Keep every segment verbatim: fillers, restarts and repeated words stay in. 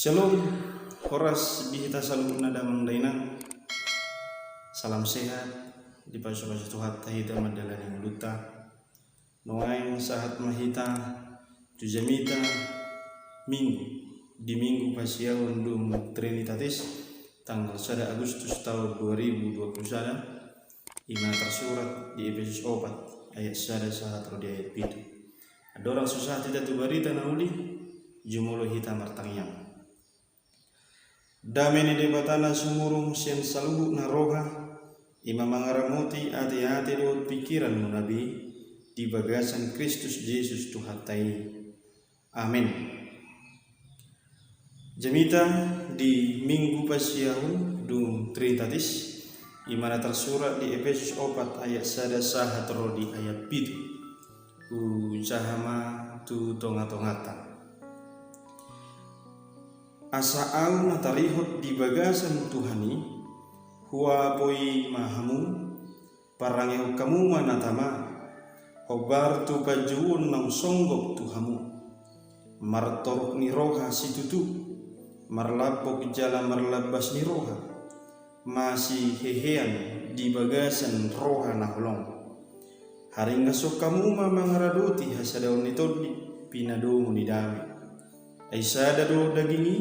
Shalom, horas di hita saluhutna damang dainang. Salam sehat, dipasupasu Tuhanta hita mandalani ngolunta. Nuaeng sahat ma hita tu jamita Minggu, di Minggu Pasiahon dung Trinitatis, tanggal sada Agustus taon dua ribu dua puluh sada, i ma na tarsurat di Epesus opat ayat sada sahat ro di ayat pitu. Andorang so sahat hita tu barita na uli, jumolo hita martangiang. Dame ni Debata na sumurung sian saluhut na roha, i ma mangaramoti ateate dohot pingkiranmuna be, di bagasan Kristus Jesus Tuhanta i. Amen. Jamita di Minggu Pasiahon dung Trinitatis, i ma na tarsurat di Epesus opat ayat sada sahat ro di ayat pitu. Hujaha ma tu tongatonganta. Asa ahu na tarihot di bagasan Tuhan i, huapoi ma hamu, parangehon hamu ma na tama, hombar tu panjouon naung songgop tu hamu, martoruk ni roha situtu, marlambok jala marlambas ni roha, masihehean di bagasan roha na holong. Haringashon hamu ma mangaradoti hasadaon ni tondi, pinadomu ni dame. Ai sada do daging i,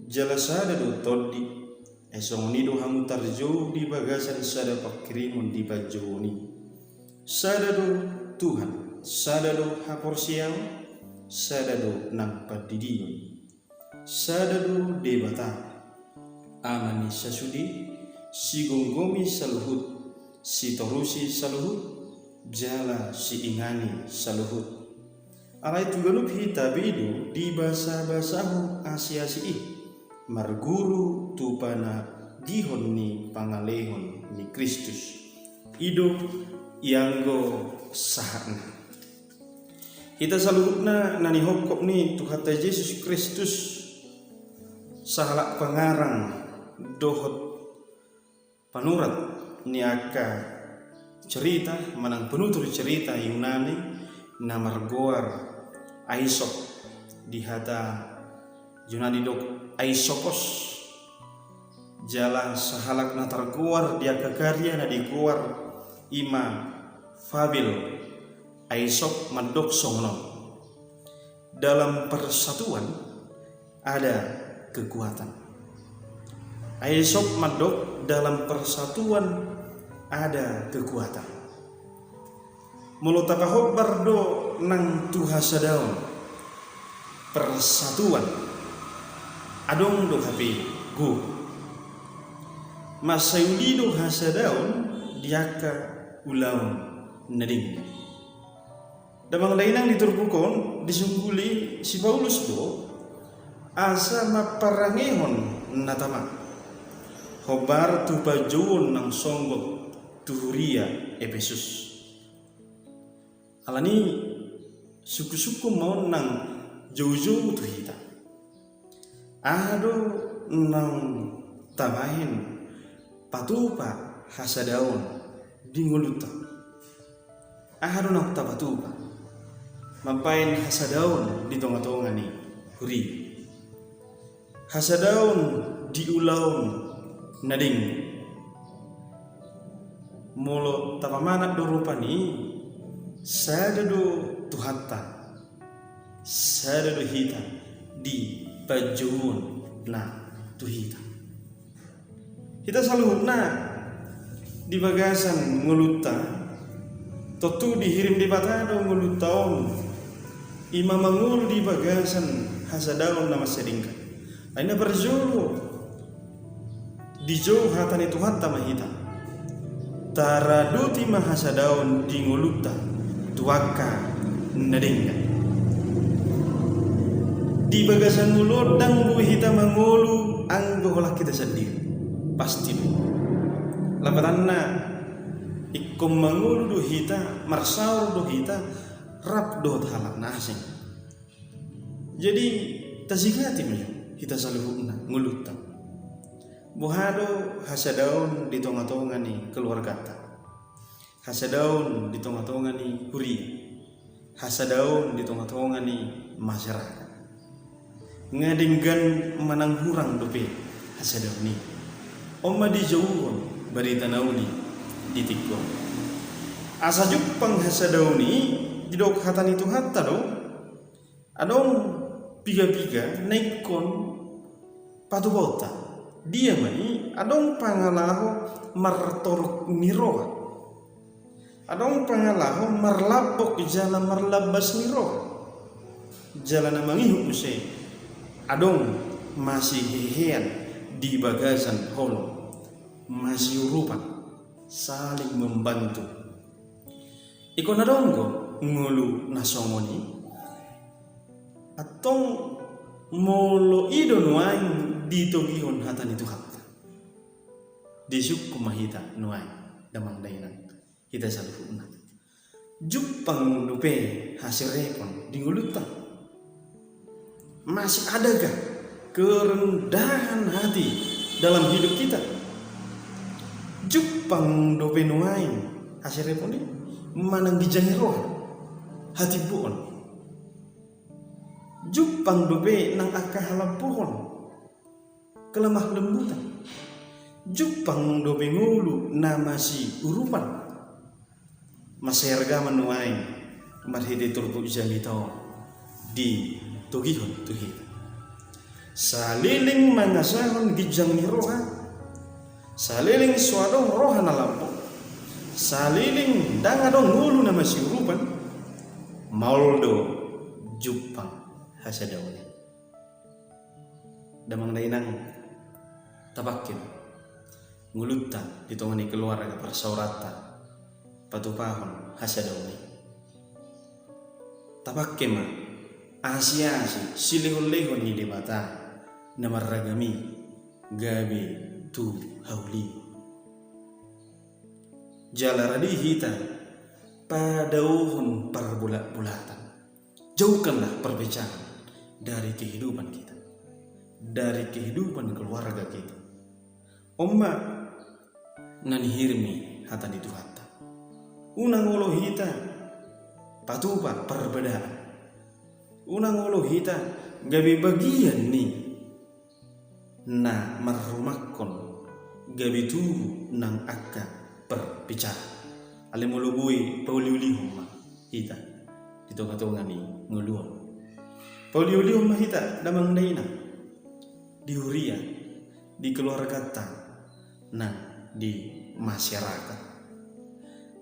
jala sada do tondi, ai songon i do hamu tarjou di bagasan sada pangkirimon di panjouon i. Sada do Tuhan, sada do haporseaon, sada do nang pandidion. Sada do Debata, Ama ni sasude, sigomgomi saluhut, sitorusi saluhut, jala siingani saluhut. Alai tu ganup hita be do dibasabasahon asiasi i, marguru tu panagihon ni pangalehon ni Kristus. I do ianggo sahatna. Hita saluhutna na nihophop ni Tuhanta Jesus Kristus, sahalak pangarang dohot panurat ni angka cerita manang penutur cerita Yunani na margoar Aesop, di hata Yunani didok Aesopos. Jala sahalak na targoar di angka karya na digoar i ma fabel. Aesop mandok songon on. Dalam persatuan ada kekuatan. Aesop mandok, dalam persatuan ada kekuatan. Molo tapahombar do nang tu hasadaon, persatuan, adong do hape gogo. Mansai uli do hasadaon di angka ulaon na denggan. Damang dainang, di turpuk on disungguli si Paulus do asa mamparangehon na tama, hombar tu panjouon naung songgop tu huria Epesus. Alani i sungkunsungkun ma on nang joujou tu hita. Aha do naung tabahen patupa hasadaon di ngolunta? Aha do naung tapatupa mambahen hasadaon di tongatonga ni huria? Hasadaon di ulaon na denggan. Molo tapamanat do rupani, sada do Tuhanta, sada do hita di panjouon na tu hita. Hita saluhutna di bagasan ngolunta, tontu dihirim Debata do ngolunta on, i ma mangolu di bagasan hasadaon na mansai denggan. Ai na parjolo, dijou hata ni Tuhanta ma hita. Taradoti ma hasadaon di ngolunta tu angka na denggan. Di bagasan ngolu on ndang boi hita mangolu anggo holan hita sandiri. Pasti do. Lapatanna, ingkon mangolu do hita, marsaor do hita rap dohot halak na asing. Jadi, tasigati ma jo hita saluhutna ngolunta. Boha do hasadaon di tongatonga ni keluarganta? Hasadaon di tongatonga ni huria? Hasadaon di tongatonga ni masyarakat? Nga denggan manang hurang dope hasadaon i. On ma dijouhon barita na uli di tingki on. Asa jumpang hasadaon i, didok hata ni Tuhanta do, adong piga-piga na ingkon patupaonta. Dia ma i? Adong pangalaho martoruk ni roha. Adong pangalaho marlambok jala marlambas ni roha. Jala na mangihut muse, adong masihehean di bagasan holong, masiurupan, saling membantu. Ingkon adong do ngolu na songon i? Antong molo i do nuaeng ditogihon hata ni Tuhanta, disungkun ma hita nuaeng, damang dainang, hita saluhutna. Jumpang dope haserepon di ngolunta? Masih adakah kerendahan hati dalam hidup kita? Jumpang dope nuaeng haserepon i manang ginjang ni roha, hatimboon? Jumpang dope nang angka halampuhon, kelemah lembutan? Jumpang dope ngolu na masiurupan? Mansai arga ma nuaeng marhite turpuk jamita on ditogihon tu hita. Saleleng mangasahon ginjang ni roha, saleleng so adong roha na lambok, saleleng ndang adong ngolu na masiurupan, maol do jumpang hasadaon i. Damang dainang, tapangke ma ngolunta di tonga ni keluarga parsaoranta patupahon hasadaon i. Tapangke ma asiasi silehonlehon ni Debata na marragam i gabe tu haulion. Jala radi hita padaohon parbolatbolatan. Jauhkanlah perpecahan dari kehidupan kita, dari kehidupan keluarga kita. On ma na nihirim ni hata ni Tuhanta. Unang olo hita patupa parbadaan. Unang olo hita gabe bagian ni na marrumangkon gabe tubu nang angka perpecahan. Alai molo boi, pauliulihon ma hita di tongatonga ni ngolu on. Pauliulihon ma hita, damang dainang, di huria, di keluarganta, nang di masyarakat.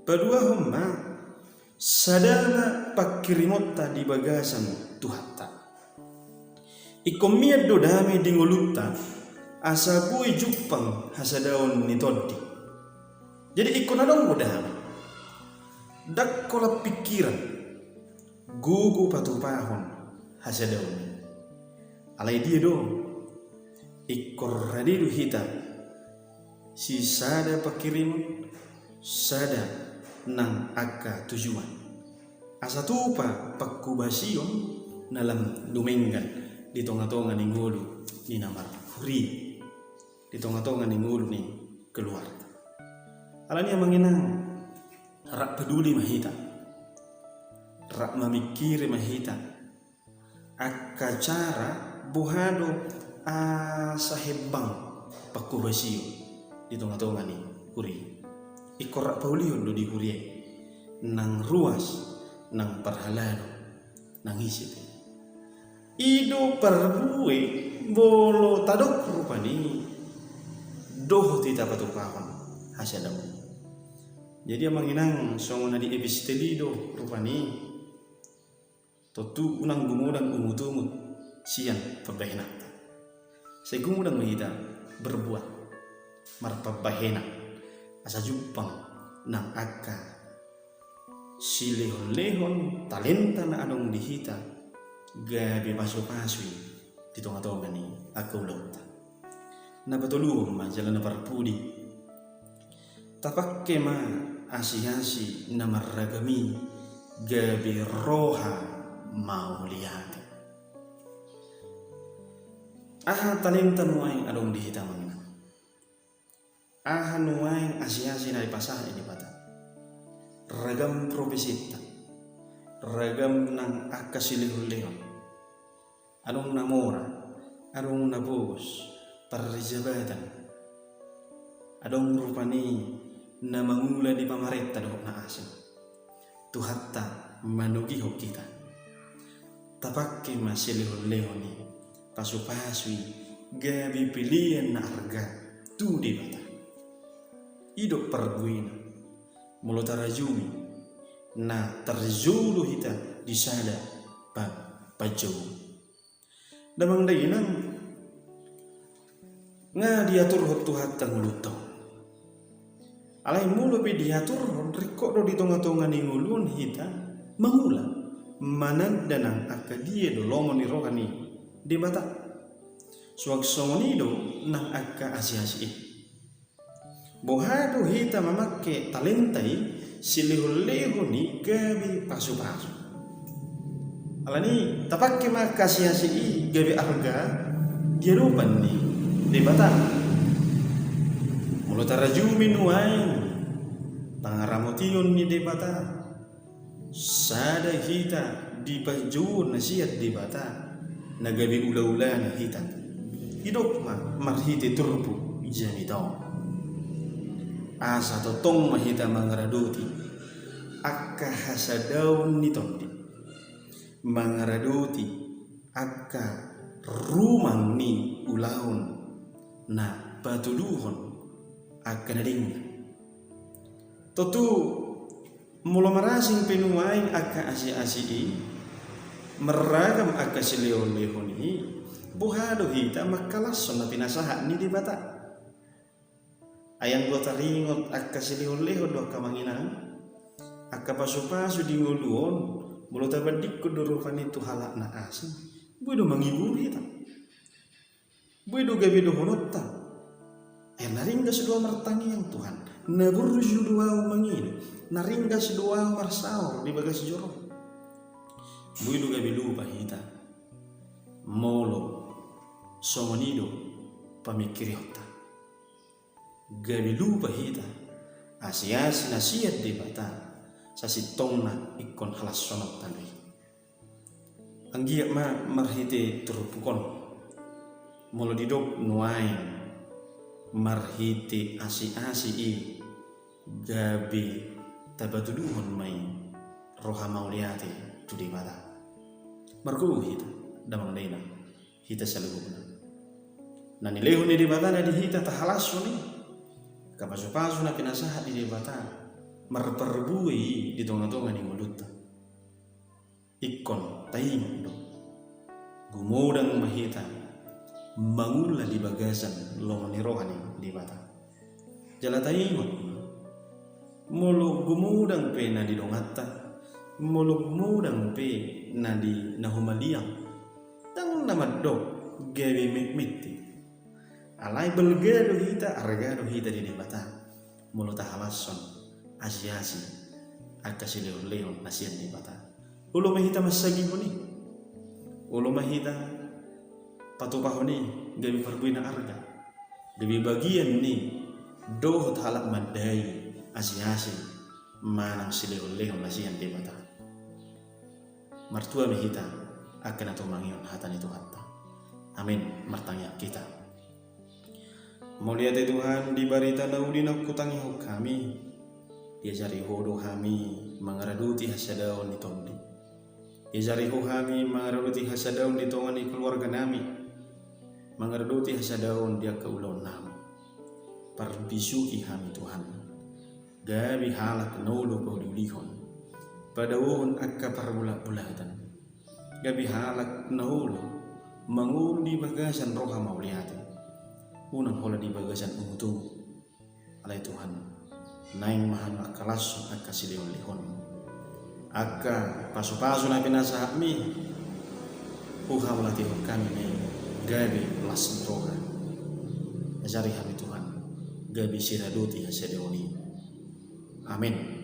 Paduahon ma, sada ma pangkirimonta di bagasan Tuhanta. Ingkon mian do dame di ngolunta, asa boi jumpang hasadaon ni tondi. Jadi ingkon adong do dame. Ndang holan pingkiran, gogo patupahon hasadaon i. Alai dia do? Ingkon rade do hita sisada pangkirimon, sada nang angka tujuan. Asa tupa pangkobasion na lam dumenggan di tongatonga ni ngolu ni na marhuria, di tongatonga ni ngolu ni keluarga. Alani i, amang inang, rap peduli ma hita, rap mamingkiri ma hita angka cara boha do asa hembang pangkobasion di tongatonga ni huria. Ingkon rap paulihon do di huria i, nang ruas, nang parhalado, nang ise pe. I do parbue molo tadok rupani dohot hita patupahon hasadaon. Jadi amang inang, songon na di epistel i do rupani. Tontu unang gumodang ungutungut sian pambahenanta. Sai gumodang ma hita berbuat, marpambahenan, asa jumpang nang angka silehonlehon talenta na adong di hita gabe pasupasu i di tongatonga ni angka ulaonta. Na patoluhon ma jala na parpudi, tapangke ma asiasi na marragam i gabe roha mauliate. Aha talenta nuaeng adong di hita, amang inang? Aha nuaeng asiasi na dipasahat ni Debata? Ragam profesinta, ragam nang angka silehonlehon. Adong na mora, Adong na pogos parjabatan. Adong rupani na mangula di pamarenta dohot na asing. Tuhanta manogihon hita. Tapangke ma silehon-lehon i, pasu-pasu i gabe pelean na arga tu Debata. I do parbuena molo tarajumi na tarjou do hita di sada pa-, panjou. Damang dainang, nga diaturhon Tuhanta ngolunta on. Alai molo pe diaturhon, ringkot do di tonga-tonga ni ngolu on hita mangula, mananda nang angka dia do lomo ni roha ni Debata. Suang songon i do nang angka asi-asi i. Boha do hita mamangke talenta i, silehon-lehon i gabe pasu-pasu. Alani tapangke ma angka asi-asi i gabe arga di adopan ni Debata. Molo tarajumi nuaeng pangaramotion ni Debata, sada hita di panjouon na sian Debata, na gabe ula-ulana hita. Didok ma marhite turpuk jamita on, asa tongtong ma hita mangaradoti angka hasadaon ni tondi, mangaradoti angka rumang ni ulaon na patuduhon angka na denggan. Tontu molo marasing pe nuaeng angka asi-asi i, marragam angka silehon-lehon i, boha do hita mangkalashon na pinasahat ni Debata? Ai anggo taringot angka silehon-lehon do angka amang inang, angka pasu-pasu di ngolu on, molo tabandingkon do rupani tu halak na asing, boi do mangibur hita. Boi do gabe dohononta, eh, na ringgas do ahu martangiang, Tuhan, na burju do ahu mangido, na ringgas do ahu marsaor di bagas joro. Boi do gabe lupa hita molo songon i do pamingkirionta. Gabe lupa hita asi-asi na sian Debata, sasintongna ingkon halashononta do i. Anggiat ma marhite turpuk on, molo didok nuaeng marhite asi-asi i, gabe tapatuduhon ma i roha mauliate tu Debata. Margogo hita, damang dainang, hita saluhutna. Na nilehon ni Debata na di hita tahalashon i, angka pasu-pasu na pinasahat ni Debata, marparbue i di tonga-tonga ni ngolunta. Ingkon taingot do, gumodang ma hita mangula di bagasan lomo ni roha ni Debata. Jala taingot ma, molo gumodang pe na di donganta, molo gumodang pe na di na humaliang, ndang na mandok gabe metmet i. Alai balga do hita, arga do hita di Debata molo tahalashon asi-asi angka silehon-lehon na sian Debata. Olo ma hita mansagihon i, olo ma hita patupahon i gabe parbue na arga, gabe bagian ni dohot halak mandai asi-asi manang silehon-lehon na sian Debata. Martua ma hita angka na tumangihon hata ni Tuhanta. Amin. Martangiang hita. Mauliate Tuhan, di barita na uli naung hutangihon hami, diajari Ho do hami mangaradoti hasadaon ni tondi. Diajari Ho hami mangaradoti hasadaon di tonga ni keluarga nami, mangaradoti hasadaon di angka ulaon nami. Parbisuhi hami Tuhan, gabe halak na olo pauli-ulihon, padaohon angka parbulat-bulatan. Gabe halak na olo mangolu di bagasan roha mauliate, unang holan di bagasan ungut-ungut. Alai Tuhan, naeng ma hami mangkalashon angka silehon-lehon, angka pasu-pasu na pinasahatmi, huhaulatehon hami ma i gabe las ni roha. Ajari hami Tuhan, gabe siradoti hasadaon i. Amin.